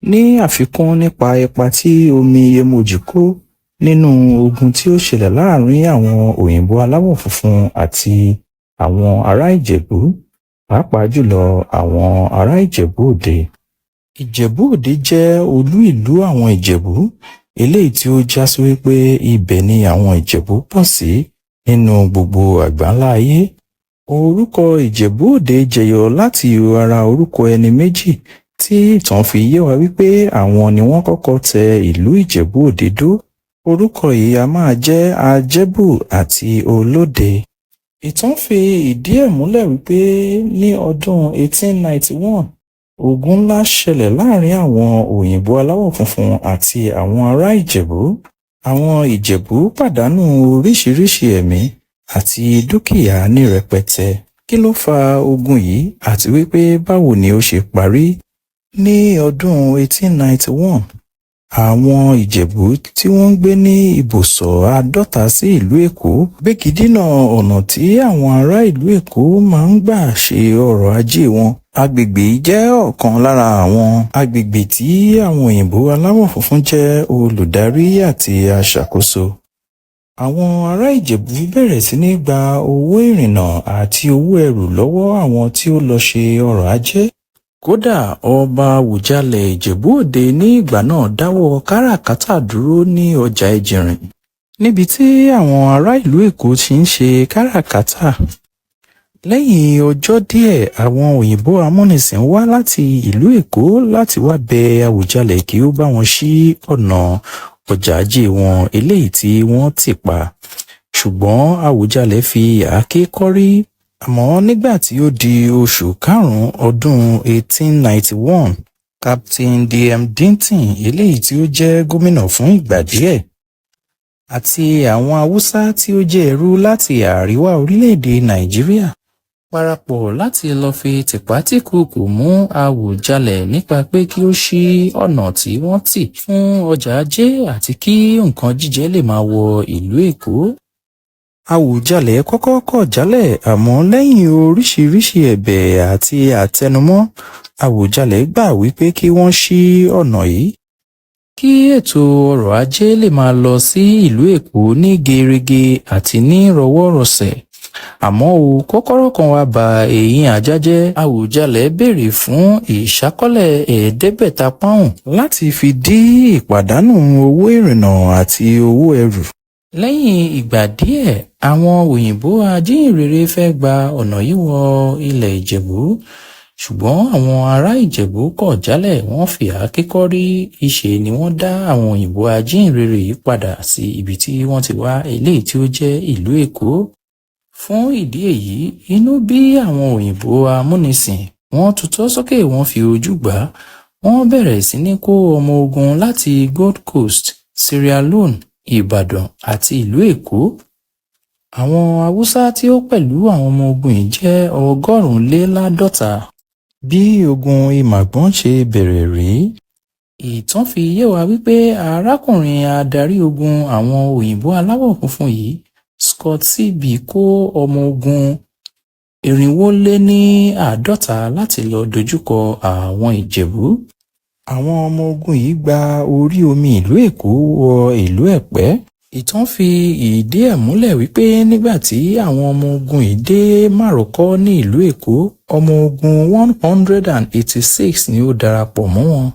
Ní àfikún nípa ipa tí omi Iyemọja kó nínú ogun tí ó ṣẹlẹ̀ láàrin àwọn òyìnbó aláwọ̀ funfun àti àwọn ará Ìjẹ̀bú, pàápàá jùlọ àwọn ará Ìjẹ̀bú Òde. Ìjẹ̀bú Òde jẹ́ olú ìlú àwọn Ìjẹ̀bú, eléyìí tí ó já sí wípé ibẹ̀ ni àwọn Ìjẹ̀bú pọ̀ sí nínú gbogbo àgbáńlá ayé. Orúkọ Ìjẹ̀bú Òde jẹyọ láti ara orúkọ ẹni méjì tí ìtàn fi yé wa wípé àwọn ni wọ́n kọ́kọ́ tẹ ìlú Ìjẹ̀bú Òde dó. Orúkọ yìí a máa jẹ́ Ajẹ́bù àti Olóde. Ìtàn fi ìdí ẹ̀ múlẹ̀ wípé ní ọdún 1891, ogun ńlá ṣẹlẹ̀ láàrin àwọn òyìnbó aláwọ̀ funfun àti àwọn ará Ìjẹ̀bú. Àwọn Ìjẹ̀bú pàdánù oríṣiríṣi ẹ̀mí àti dúkìá ní rẹpẹtẹ. Kí ló fa ogun yìí àti wípé báwo ni ó ṣe parí? Ní ọdún 1891, àwọn Ìjẹ̀bú tí wọ́n ń gbé ní ibùsọ̀ 50 sí ìlú Èkó gbégi dínà ọ̀nà tí àwọn ará ìlú Èkó máa ń gbà ṣe ọrọ̀ ajé wọn. Agbègbè yìí jẹ́ ọ̀kan lára àwọn agbègbè tí àwọn òyìnbó aláwọ̀ funfun jẹ́ olùdarí àti aṣàkóso. Àwọn ará Ìjẹ̀bú bẹ̀rẹ̀ sí ní gba owó ìrìnnà àti owó ẹrù lọ́wọ́ àwọn tí ó lọ ṣe ọrọ̀ ajé. Kódà, Ọba Àwùjalẹ̀ Ìjẹ̀bú Òde ní ìgbà náà dáwọ́ káràkátà dúró ní ọjà Ejìnrìn, níbi tí àwọn ará ìlú Èkó ti ń ṣe káràkátà. Lẹ́yìn ọjọ́ díẹ̀, àwọn òyìnbó amúnisìn wá láti ìlú Èkó láti wá bẹ Àwùjalẹ̀ kí ó bá wọn ṣí ọ̀nà ọjà ajé wọn eléyìí tí wọ́n tì pa. Ṣùgbọ́n Àwùjalẹ̀ fi àáké kọ́rí. Àmọ́ nígbà tí ó di oṣù karùn-ún ọdún 1891, Captain D.M. Dinton, eléyìí tí ó jẹ́ gómìnà fún ìgbà díẹ̀, àti àwọn Haúsá tí ó jẹ́ ẹrú láti àríwá orílẹ̀-èdè Nàìjíríà parapọ̀ láti lọ fi tìpátìkúùkù mú Àwùjalẹ̀ nípa pé kí ó ṣí ọ̀nà tí wọ́n tì fún ọjà ajé àti kí nǹkan jíjẹ lè máa wọ ìlú Èkó. Àwùjalẹ̀ kọ́kọ́ kọ̀ jálẹ̀, àmọ́ lẹ́yìn oríṣiríṣi ẹ̀bẹ̀ àti àtẹnumọ́, Àwùjalẹ̀ gbà wípé kí wọ́n ṣí ọ̀nà yìí kí ètò ọrọ̀ ajé lè máa lọ sí ìlú Èkó ní gerege àti ní rọwọ́rọsẹ̀. Àmọ́ ó, kọ́kọ́rọ́ kan wá ba eyín ajá jẹ́. Àwùjalẹ̀ béèrè fún ìṣákọ́lẹ̀ £500 láti fi dí ìpàdánù owó ìrìnnà àti owó ẹrù. Lẹ́yìn ìgbà díẹ̀, àwọn òyìnbó ajíhìnrere fẹ́ gba ọ̀nà yìí wọ ilẹ̀ Ìjẹ̀bú, ṣùgbọ́n àwọn ará Ìjẹ̀bú kọ̀ jálẹ̀, wọ́n fi àáké kọ́rí. Ìṣe ni wọ́n dá àwọn òyìnbó ajíhìnrere yìí padà sí ibi tí wọ́n ti wá, eléyìí tí ó jẹ́ ìlú Èkó. Fún ìdí èyí, inú bí àwọn òyìnbó amúnisìn, wọ́n tutọ́ sókè, wọ́n fi ojú gbà á. Wọ́n bẹ̀rẹ̀ sí ní kó ọmọ ogun láti Gold Coast, Sierra Leone, Ìbàdàn àti ìlú Èkó. Àwọn Haúsá tí ó pẹ̀lú àwọn ọmọ ogun yìí jẹ́ 150. Bí ogun Ìmàgbọ́n ṣe bẹ̀rẹ̀ rèé. Ìtàn fi yé wa wípé arákùnrin adarí ogun àwọn òyìnbó aláwọ̀ funfun yìí, Scott C. B. kó ọmọ ogun 450 láti lọ dojúkọ àwọn Ìjẹ̀bú. Àwọn ọmọ ogun yìí gba orí omi ìlú Èkó wọ ìlú Ẹ̀pẹ́. Ìtàn fi ìdí ẹ̀ múlẹ̀ wípé nígbà tí àwọn ọmọ ogun yìí dé Márọ̀kọ́ ní ìlú Èkó, ọmọ ogun 186 ni ó darapọ̀ mọ́ wọn.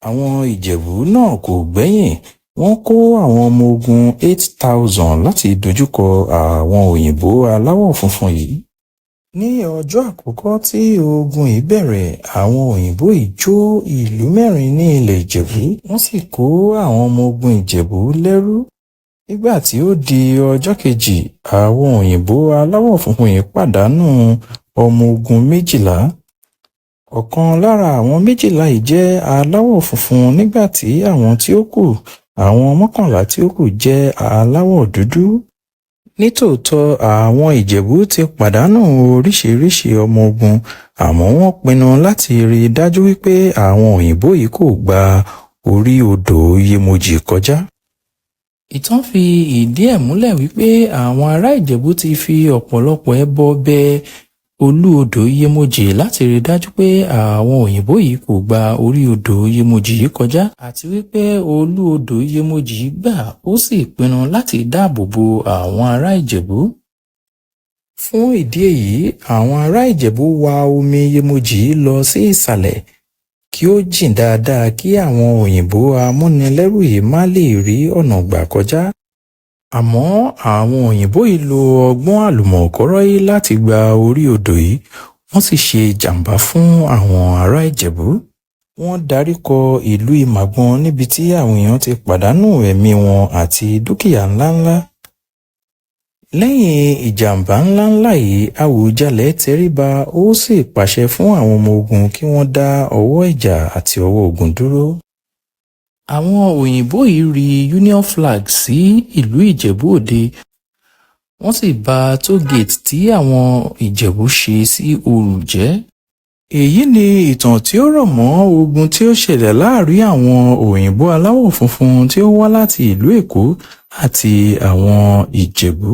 Àwọn Ìjẹ̀bú náà kò gbẹ́yìn, wọ́n kó àwọn ọmọ ogun 8,000 láti dojúkọ àwọn òyìnbó aláwọ̀ funfun yìí. Ní ọjọ́ àkọ́kọ́ tí ogun yìí bẹ̀rẹ̀, àwọn òyìnbó yìí jó ìlú mẹ́rin ní ilẹ̀ Ìjẹ̀bú, wọ́n sì kó àwọn ọmọ ogun Ìjẹ̀bú lẹ́rú. Nígbà tí ó di ọjọ́ kejì, àwọn òyìnbó aláwọ̀ funfun yìí pàdánù ọmọ ogun 12. Ọ̀kan lára àwọn 12 yìí jẹ́ aláwọ̀ funfun nígbà tí àwọn tí ó kù, àwọn 11 tí ó kù jẹ́ aláwọ̀ dúdú. Nítòótọ́, àwọn Ìjẹ̀bú ti pàdánù oríṣiríṣi ọmọ ogun, àmọ́ wọ́n pinnu láti rí i dájú wípé àwọn òyìnbó yìí kò gba orí odò Iyemọja kọjá. Ìtàn fi ìdí ẹ̀ múlẹ̀ wípé àwọn ará Ìjẹ̀bú ti fi ọ̀pọ̀lọpọ̀ ẹbọ bẹ Olú odò Iyemojì láti rí dájú pé àwọn òyìnbó yìí kò gba orí odò Iyemojì yìí kọjá, àti wípé olú odò Iyemojì gbà, ó sì pinnu láti dáàbò bo àwọn ará Ìjẹ̀bú. Fún ìdí èyí, àwọn ará Ìjẹ̀bú wa omi Iyemojì lọ sí ìsàlẹ̀ kí ó jìn dáadáa kí àwọn òyìnbó amúnilẹ́rú yìí má lè rí ọ̀nà gbà kọjá. Àmọ́ àwọn òyìnbó yìí lo ọgbọ́n àlùmọ̀kọ́rọ́yí láti gba orí odò yìí, wọ́n sì ṣe jàǹbá fún àwọn ará Ìjẹ̀bú. Wọ́n darí kọ ìlú Ìmàgbọ̀n níbi tí àwọn èèyàn ti pàdánù ẹ̀mí wọn àti dúkìá ńláńlá. Lẹ́yìn ìjàǹbá ńláńlá yìí, Àwùjalẹ̀ tẹríba, ó sì pàṣẹ fún àwọn ọmọ ogun kí wọ́n dá ọwọ́ ìjà àti ọwọ́ ogun dúró. Àwọn òyìnbó yìí ri Union Flag sí ìlú Ìjẹ̀bú Òde, wọ́n sì ba tógéètì tí àwọn Ìjẹ̀bú ṣe sí Òru jẹ́. Èyí ni ìtàn tí ó rọ̀ mọ́ ogun tí ó ṣẹlẹ̀ láàrin àwọn òyìnbó aláwọ̀ funfun tí ó wá láti ìlú Èkó àti àwọn Ìjẹ̀bú.